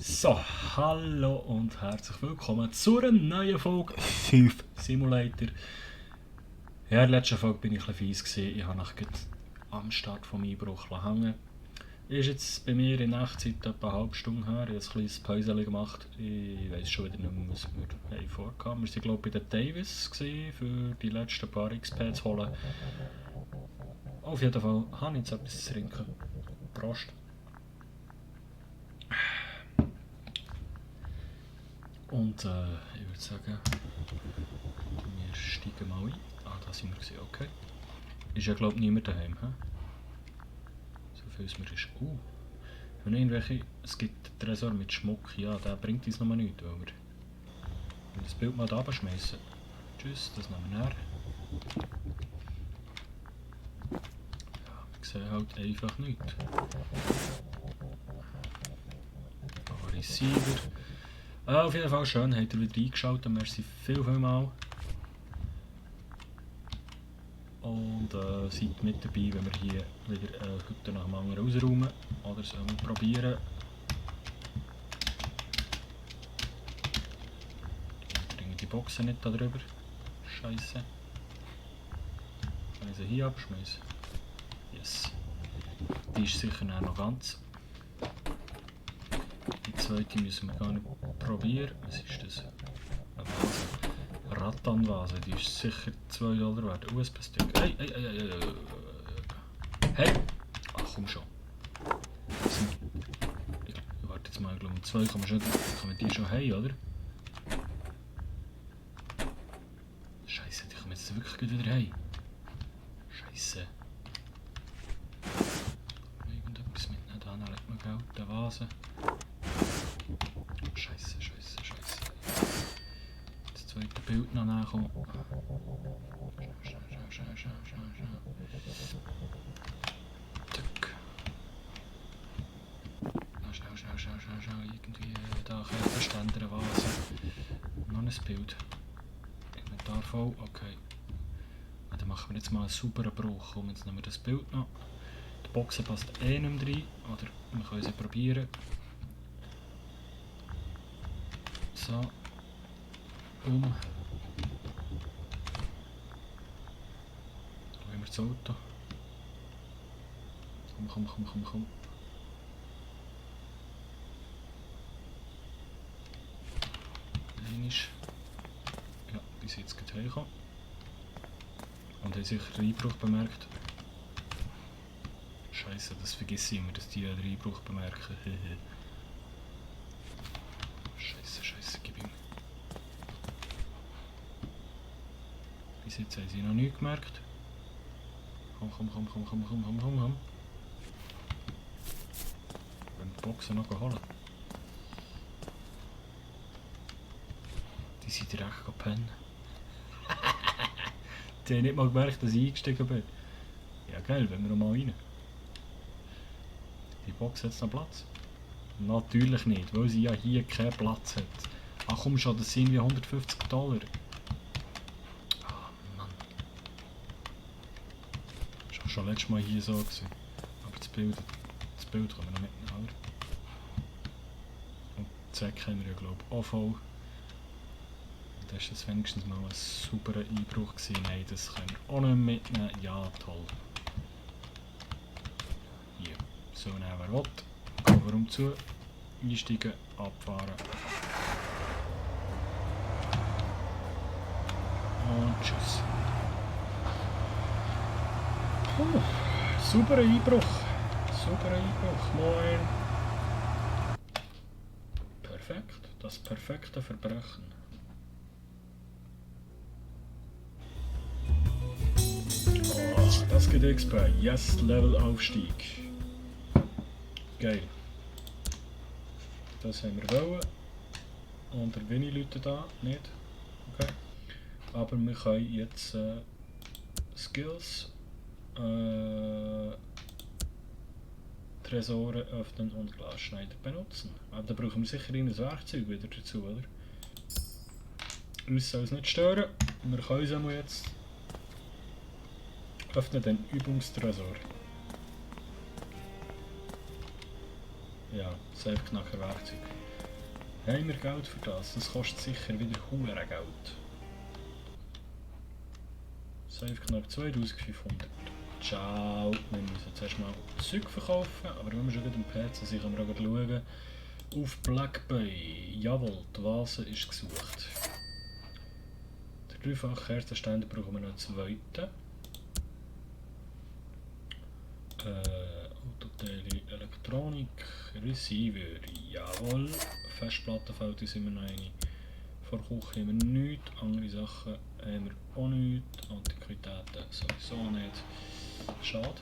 So, hallo und herzlich willkommen zu einer neuen Folge Thief Simulator. Ja, in der letzten Folge bin ich ein bisschen fies gewesen. Ich habe nachher am Start vom Einbruch hängen. Ist jetzt bei mir in Echtzeit etwa eine halbe Stunde her. Ich habe ein kleines Päuschen gemacht. Ich weiss schon wieder nicht mehr, was wir vorkamen. Wir waren glaube ich bei den Davis gewesen, für die letzten paar XP zu holen. Auf jeden Fall habe ich jetzt etwas zu trinken. Prost. Und ich würde sagen, wir steigen mal ein. Ah, da sind wir gewesen, okay. Ist ja glaube ich niemand daheim, he? So viel es mir ist. Wenn irgendwelche, es gibt einen Tresor mit Schmuck, ja, der bringt uns noch nichts, weil wir das Bild mal da schmeißen. Tschüss, das nehmen wir näher. Ja, wir sehen halt einfach nichts. Receiver. Auf jeden Fall schön, habt ihr wieder eingeschaltet, merci vielmals. Und seid mit dabei, wenn wir hier wieder heute nach dem anderen rausräumen. Oder sollen wir probieren. Ich bringe die Boxen nicht da drüber. Scheiße. Kann ich sie hier abschmeißen? Yes. Die ist sicher noch ganz. Die zweite müssen wir gar nicht probieren. Was ist das? Eine Vase. Rattanvase, die ist sicher $2 wert. USB-Stick. Hey, hey, hey, hey, hey. Hey! Ach komm schon. Ich warte jetzt mal, ich glaube um 2 kann man die schon haben, oder? Scheiße, die kommen jetzt wirklich wieder heim. Scheiße. Irgendetwas mitnehmen, da legt man Geld, eine Vase. Scheiße. Das zweite Bild noch nachkommen. Schnell. Zack. Schnell. Irgendwie da Kälteständer, eine Vase. Noch ein Bild. Inventar voll, okay. Dann machen wir jetzt mal einen sauberen Bruch. Komm, jetzt nehmen wir das Bild noch. Die Boxen passt eh nicht mehr rein, oder wir können sie probieren. So. Schauen wir das Auto. Komm. Einisch. Ja, die sind jetzt gerade hergekommen. Und haben sicher den Einbruch bemerkt. Scheiße, das vergesse ich immer, dass die den Einbruch bemerken. Scheiße, gib ihm. Bis jetzt haben sie noch nichts gemerkt. Komm. Wir können die Boxen noch holen. Die sind direkt gepennt. Die haben nicht mal gemerkt, dass ich eingestiegen bin. Ja geil, wenn wir noch mal rein. Die Box hat jetzt noch Platz? Natürlich nicht, weil sie ja hier keinen Platz hat. Ach komm schon, das sind wie $150. Ah Mann. Das war schon letztes Mal hier so gewesen. Aber das Bild können wir noch mitnehmen, oder? Und die Säcke haben wir ja glaube ich auch voll. Das war jetzt wenigstens mal ein sauberer Einbruch gewesen. Nein, das können wir auch nicht mitnehmen. Ja, toll. Hier. So nehmen wer will. Gehen wir zu. Einsteigen, abfahren. Und tschüss. Sauberer Einbruch. Moin. Perfekt. Das perfekte Verbrechen. Das geht XP. Yes, Level Aufstieg. Geil. Das haben wir wollen. Und der Winnie läutet da, nicht? Okay. Aber wir können jetzt Skills, Tresore öffnen und Glasschneider benutzen. Aber da brauchen wir sicher ein Werkzeug wieder dazu, oder? Uns soll es nicht stören. Wir können es jetzt öffnen den Übungstresor. Ja, Safe-Knacker Werkzeug. Haben wir Geld für das? Das kostet sicher wieder hure Geld. Safe-Knack 2500. Ciao. Wir müssen zuerst mal Zeug verkaufen, aber wenn wir schon wieder im PC sind, können wir auch schauen. Auf Black Bay. Jawohl, die Vase ist gesucht. Der dreifache Kerzenständer brauchen wir noch einen zweiten. Autoteile, Elektronik, Receiver, jawohl. Festplatte fällt uns immer noch eine. Vor Küche haben wir nichts, andere Sachen haben wir auch nichts. Antiquitäten sowieso nicht. Schade.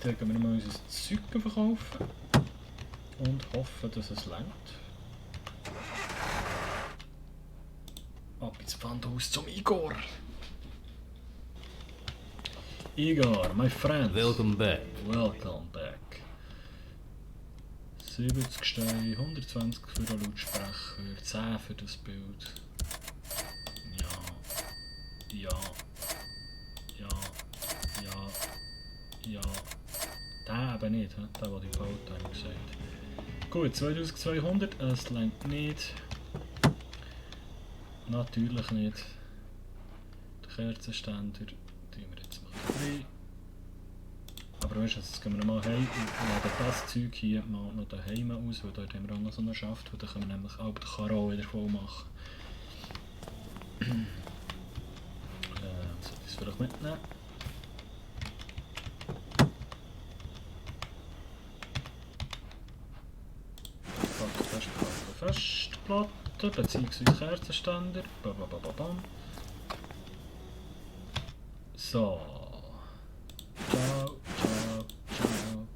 Dann gehen wir mal unser Zeug verkaufen und hoffen, dass es reicht. Ab ins Pfandhaus zum Igor. Igor, my friend. Welcome back. Welcome back. 70 Steine, 120 für den Lautsprecher, 10 für das Bild. Ja. Ja. Ja. Ja. Ja. Der eben nicht, der die gebaut haben gesagt. Gut, 2200, es reicht nicht. Natürlich nicht. Der Kerzenständer tun wir jetzt mal frei. Aber weißt du, jetzt gehen wir mal heim und laden das Zeug hier mal noch daheim aus, weil dort haben wir auch noch so einen Schaft, wo dann können wir nämlich auch den Karo wieder voll machen. Sollte ich es vielleicht mitnehmen? Festplatte, beziehungsweise Kerzenständer. Babababam. So. Ciao, ciao, ciao.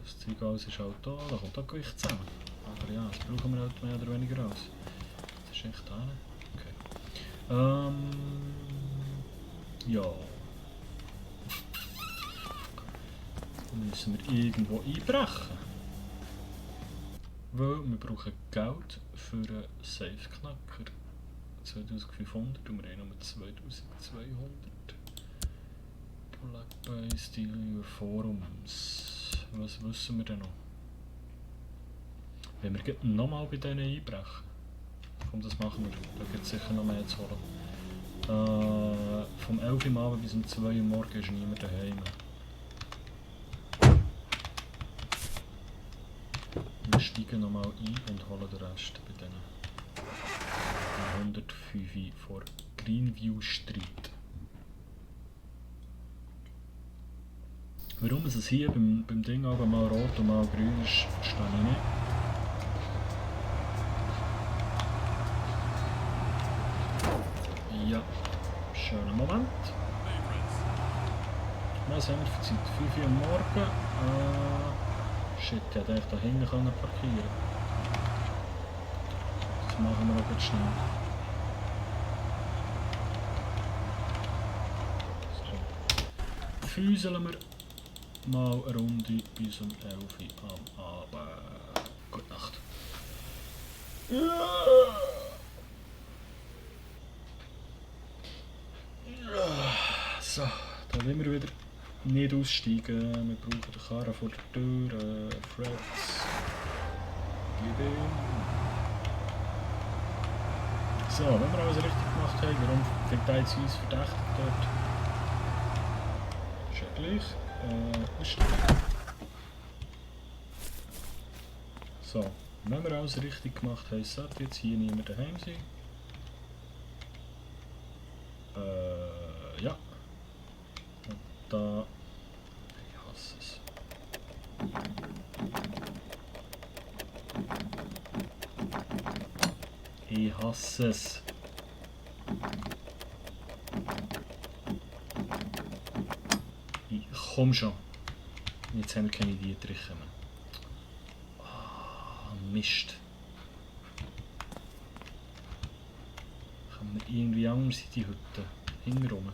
Das Zeug alles ist auch da, da kommt auch Gewicht zusammen. Aber ja, das brauchen wir halt mehr oder weniger aus. Das ist echt da. Okay. Ja. Dann müssen wir irgendwo einbrechen. Weil wir brauchen Geld für einen Safe-Knacker. 2500 und wir haben nur 2200. Black Bay, Steal Your Forums. Was wissen wir denn noch? Wenn wir nochmal bei denen einbrechen. Komm, das machen wir. Da gibt es sicher noch mehr zu holen. Vom 11 Uhr Abend bis um 2 Uhr morgens ist niemand daheim. Wir steigen nochmal ein und holen den Rest bei denen. 105 vor Greenview Street. Warum es hier beim Ding aber mal rot und mal grün ist, verstehe ich nicht. Ja, schöner Moment. Was haben wir für Zeit? 5 Uhr am Morgen. Shit, ich hätte eigentlich da hinten parkieren. Das machen wir auch jetzt schnell. So. Füseln wir mal eine Runde bis um 11 Uhr am Abend. Gute Nacht. So, da wollen wir wieder nicht aussteigen. Wir brauchen den Karren vor der Tür. Freds. Gib ihm. So, wenn wir alles richtig gemacht haben, warum findet er jetzt uns verdächtig dort? Ist ja gleich. Ist so, wenn wir alles richtig gemacht haben, sollte jetzt hier niemand daheim sein. Ja. Und da. Ich hasse es. Ich hasse es. Komm schon. Jetzt haben wir keine Dietriche mehr. Oh, Mist. Kann man irgendwie anders in die Hütte hinterrum?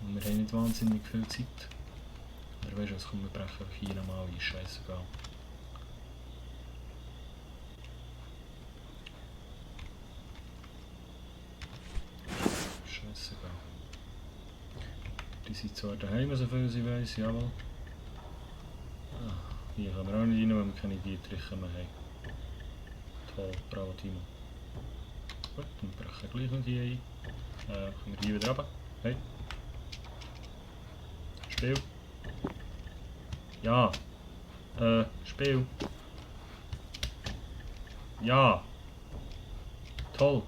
Und wir haben nicht wahnsinnig viel Zeit. Oder weißt du was, komm, wir brechen einfach hier nochmal ein, scheißegal. Scheißegal. Die sind zwar daheim, so viel ich weiss, jawohl. Hier können wir auch nicht rein, weil wir keine Dietriche mehr haben. Toll, bravo Timo. Gut, dann brechen wir gleich noch die ein. Können wir hier wieder runter. Hey. Spiel. Ja. Spiel. Ja. Toll.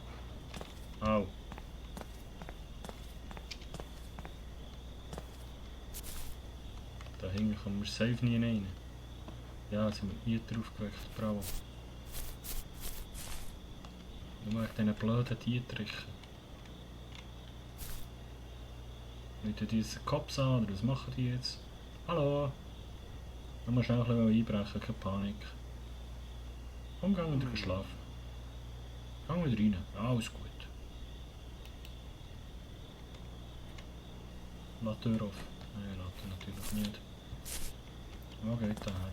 Au. Da hinten kommen wir safe nie rein. Ja, jetzt haben wir die drauf geweckt. Bravo. Nur wegen diesen blöden Dietrichen. Nicht diese Cops an, oder was machen die jetzt? Hallo! Da musst du schnell ein bisschen einbrechen, keine Panik. Komm, geh wieder schlafen. Geh wieder rein, alles gut. Lass die Tür auf. Nein, lass die natürlich nicht. Wo geht der her?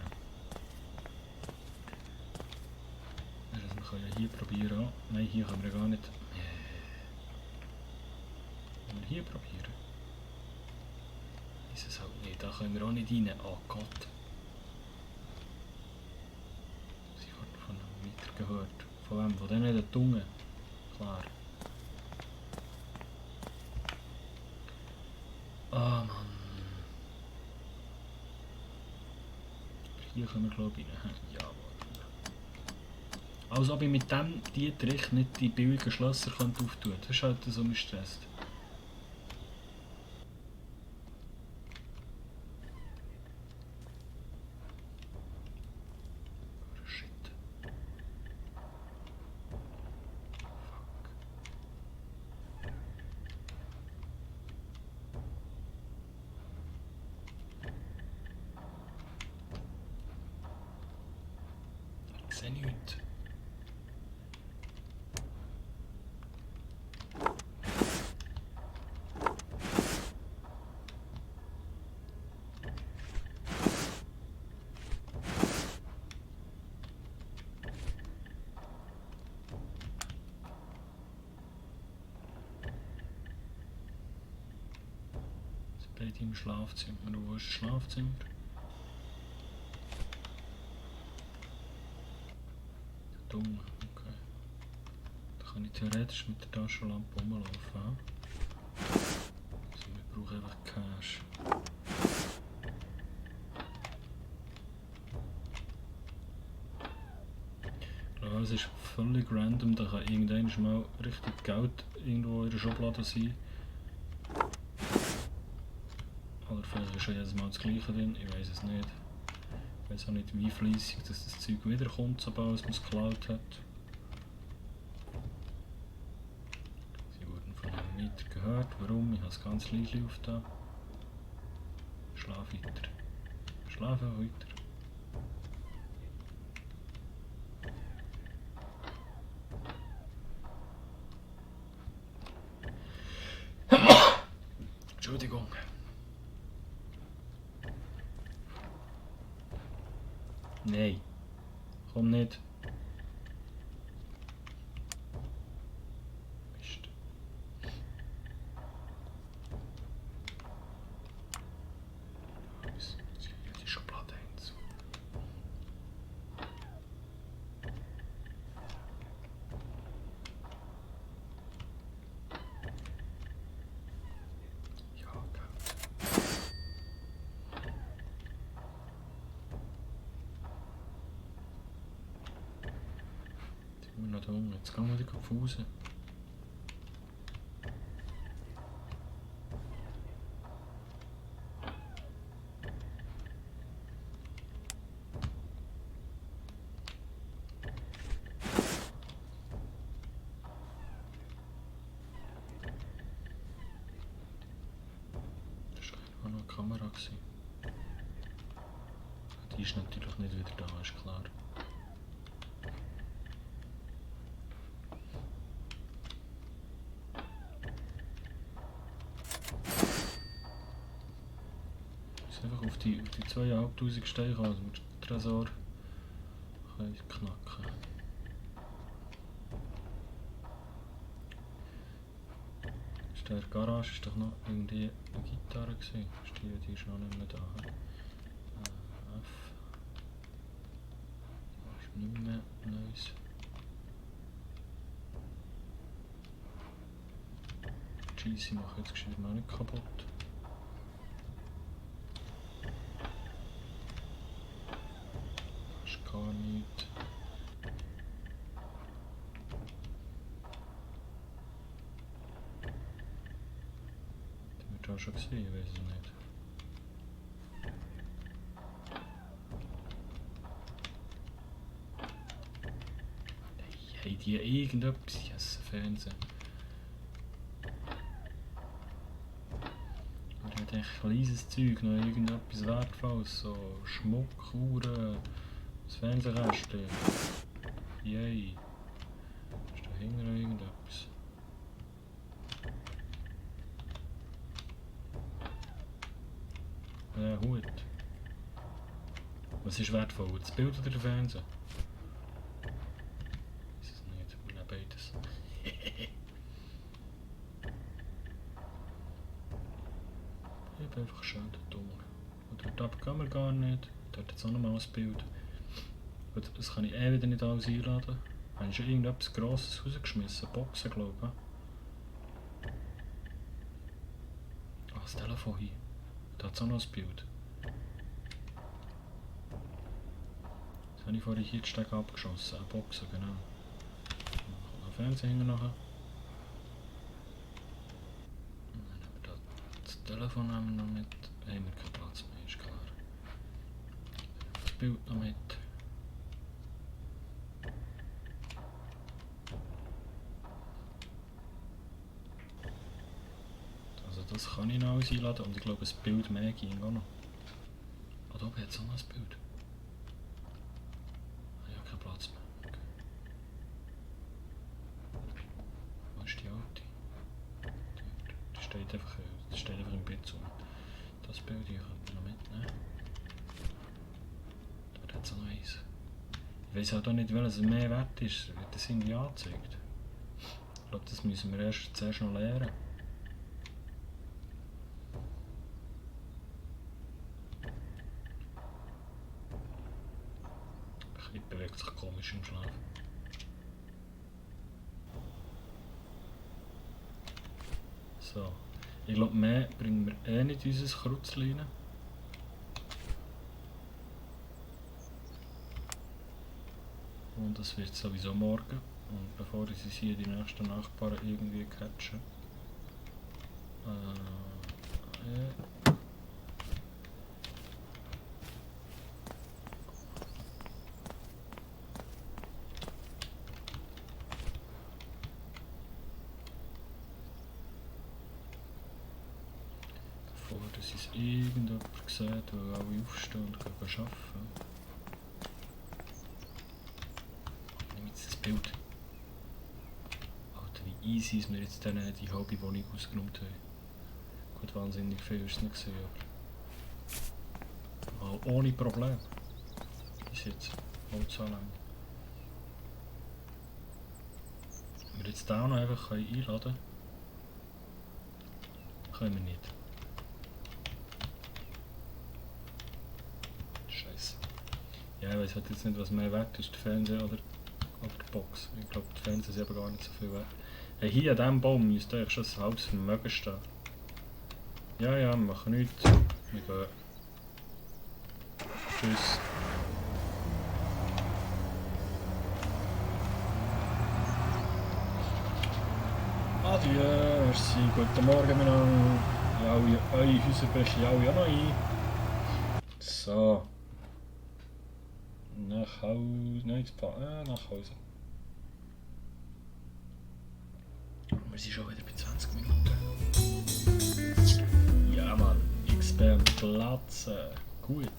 Also, wir können ja hier probieren. Nein, hier können wir gar nicht. Wollen wir hier probieren? Ist es halt nicht, da können wir auch nicht rein. Oh Gott. Sie wurden von einem Mieter gehört. Von wem? Von denen der Tunge. Klar. Ah Mann. Hier können wir glaube ich rein. Jawohl. Als ob ich mit dem Dietrich nicht die billigen Schlösser auftun könnte. Das ist halt so ein Stress. Shit. Fuck. Ich sehe nichts. Jetzt bin ich im Schlafzimmer. Wo ist das Schlafzimmer? Dumm, okay. Da kann ich theoretisch mit der Taschenlampe rumlaufen. Also wir brauchen einfach Cash. Ja, es ist völlig random, da kann irgendwann mal richtig Geld irgendwo in der Schublade sein. Oder vielleicht ist schon jedes Mal das Gleiche drin, ich weiß es nicht. Ich weiß auch nicht, wie fleissig das Zeug wiederkommt, sobald man es geklaut hat. Sie wurden von einem Mieter gehört. Warum? Ich habe es ganz leise aufgetan. Schlaf weiter. Schlafen weiter. Entschuldigung. Nein. Komm nicht. Mist. Die Schublade eins. Ja, Geld. Jetzt sind wir noch da unten. Jetzt gehen wir wieder raus. War noch eine Kamera gewesen. Die ist natürlich nicht wieder da, ist klar. Ich muss einfach auf die 2500 steigen, also mit dem Tresor kann ich knacken. In der Garage ist doch noch irgendwie eine Gitarre gewesen. Die ist noch nicht mehr da. F. Scheisse mache jetzt gescheit mal nicht kaputt. Das ist gar nicht. Die wird auch schon gesehen, ich weiß es nicht. Haben die irgendetwas? Ich hasse Fernsehen. Oder hat echt kleines Zeug noch irgendetwas Wertvolles? So Schmuck, Uhren, das Fernsehkästchen. Yay. Ist da hinten noch irgendetwas? Hut. Was ist wertvoll? Das Bild oder der Fernseher? Ich weiß es nicht. Wir nehmen beides. Ich bin einfach schön dumm. Und dort kann man gar nicht. Dort hat es auch nochmal ein Bild. Gut, das kann ich wieder nicht alles einladen. Habe ich schon irgendetwas Grosses rausgeschmissen? Boxen, glaube ich. Ah, das Telefon hier. Da hat es auch noch ein Bild. Das habe ich vorhin hier den Steg abgeschossen. Eine Boxen, genau. Ein Fernseher hinten nachher. Das Telefon haben wir noch mit. Haben wir keinen Platz mehr, ist klar. Das Bild noch mit. Also das kann ich noch alles einladen und ich glaube, ein Bild mehr ging auch noch. Oh, da oben hat es auch noch ein Bild. Ich habe keinen Platz mehr. Okay. Wo ist die alte? Die steht einfach im Bett so. Das Bild hier könnte man noch mitnehmen. Dort hat es auch noch eins. Ich weiss halt auch nicht, welches mehr wert ist. Wird das irgendwie angezeigt? Ich glaube, das müssen wir zuerst noch lernen. Ich bewegt sich komisch im Schlaf. So. Ich glaube, mehr bringen wir eh nicht in unser Kreuzlein. Und das wird sowieso morgen. Und bevor ich hier die nächsten Nachbarn irgendwie catchen. Bevor dass es irgendjemand sieht, der alle aufstehen und arbeiten. Das Bild. Alter, wie easy ist mir jetzt die halbe Wohnung ausgeräumt haben. Gut, wahnsinnig viel ist es nicht gewesen, aber mal ohne Problem. Bis jetzt. Mal so lang. Wenn wir jetzt da noch einfach einladen können wir nicht. Scheiße. Ja, ich weiß halt jetzt nicht, was mehr wert ist, der Fernseher oder die Box. Ich glaube, die Fernseher sind aber gar nicht so viel wert. Hey, hier an diesem Baum müsste eigentlich schon ein halbes Vermögen stehen. Ja, ja, wir machen nichts. Wir gehen. Tschüss. Adieu, merci, guten Morgen miteinander. Ja, eure Häuser brechen ja auch noch ein. So. Nach Hause. Nein, nach Hause. Wir sind schon wieder bei 20 Minuten. Ja, Mann. XP platzen. Gut.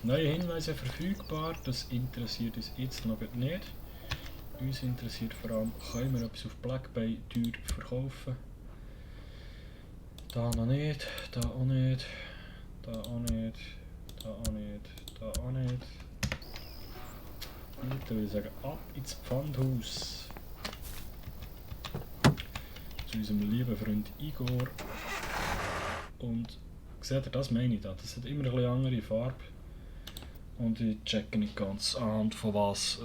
Neue Hinweise verfügbar. Das interessiert uns jetzt noch nicht. Uns interessiert vor allem, können wir etwas auf Blackbay teuer verkaufen. Da noch nicht, da auch nicht, da auch nicht, da auch nicht, da auch nicht. Gut, dann würde ich sagen, ab ins Pfandhaus. Zu unserem lieben Freund Igor. Und seht ihr, das meine ich da. Das hat immer ein bisschen andere Farbe. Und ich checke nicht ganz anhand von was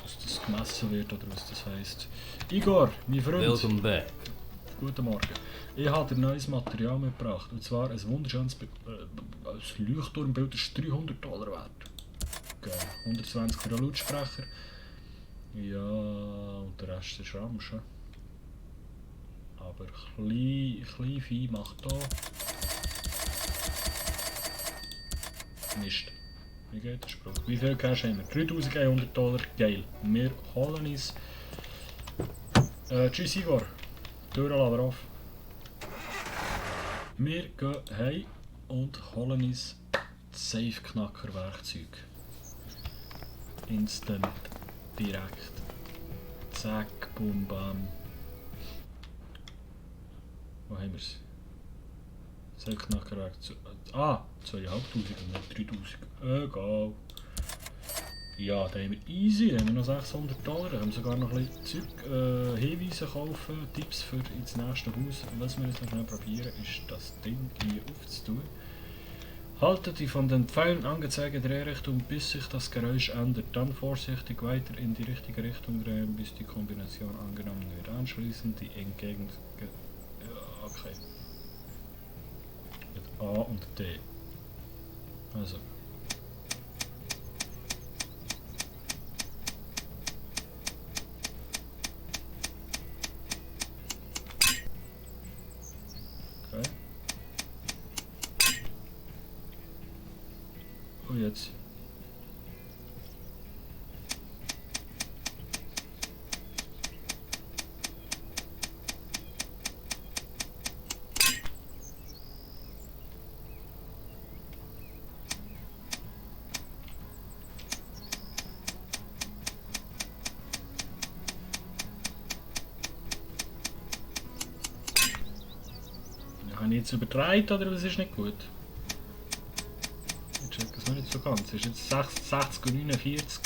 dass das gemessen wird oder was das heisst. Igor, mein Freund. Welcome back. Guten Morgen. Ich habe dir neues Material mitgebracht. Und zwar ein wunderschönes Leuchtturmbild, das ist $300 wert. Okay. 120 für den Lautsprecher. Ja, und der Rest ist Ramsch. Aber klein Vieh macht hier Mist. Wie geht der Spruch? Wie viel Cash haben wir? $3100. Geil. Wir holen uns. Tschüss Igor. Türen lassen wir auf. Wir gehen heim und holen uns das Safe-Knacker-Werkzeug. Instant. Direkt. Zack, boom, bam. Wo haben wir es? Safe-Knacker-Werkzeug. Ah, 2500 und nicht 3000. Egal. Ja, da haben wir easy, da haben wir noch $600. Da haben wir sogar noch ein bisschen Zeug, Hinweise kaufen, Tipps für ins nächste Haus. Was wir jetzt noch schnell probieren, ist das Ding hier aufzutun. Haltet die von den Pfeilen angezeigte Drehrichtung, bis sich das Geräusch ändert. Dann vorsichtig weiter in die richtige Richtung drehen, bis die Kombination angenommen wird. Anschließend die entgegen... Ja, okay. Mit A und D. Also. Okay. Und jetzt. Habe ich jetzt übertreibt oder was ist nicht gut? Ich check es noch nicht so ganz. Es ist jetzt 60 und 49.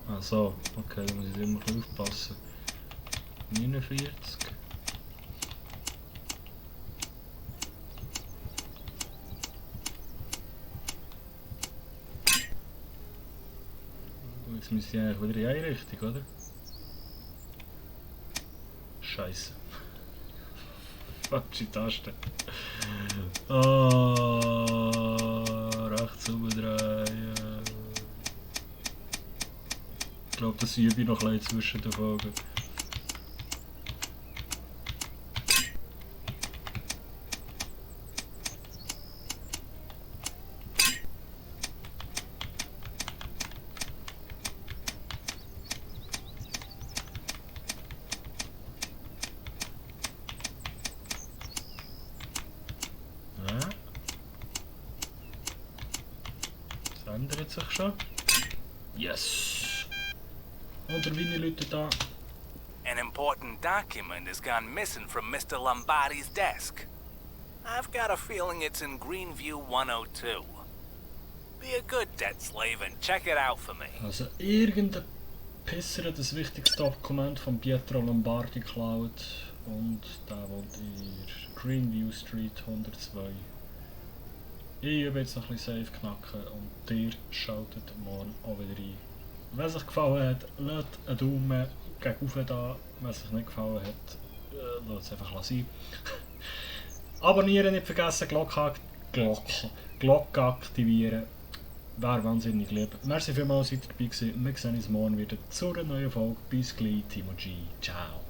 Ah so, okay, da muss ich immer ein bisschen aufpassen. 49. Jetzt müsste ich eigentlich wieder in eine Richtung, oder? Scheiße. Falsche Taste. Rechts umdrehen. Ich glaube, das übe ich noch ein bisschen zwischen den Folgen. Das ändert sich schon. Yes! Und der Winnie läutet da. An important document has gone missing from Mr. Lombardi's desk. I've got a feeling it's in Greenview 102. Be a good debt slave and check it out for me. Also irgendein Pisser hat ein wichtiges Dokument von Pietro Lombardi geklaut und der wohnt in Greenview Street 102. Ich übe jetzt noch ein bisschen safe knacken und ihr schaltet morgen auch wieder ein. Wenn es euch gefallen hat, lasst einen Daumen gegen oben da. Wenn es euch nicht gefallen hat, lasst es einfach sein. Abonnieren nicht vergessen, Glocke aktivieren. Wäre wahnsinnig lieb. Merci vielmals, seid ihr dabei gewesen. Wir sehen uns morgen wieder zu einer neuen Folge. Bis gleich, Timo G. Ciao.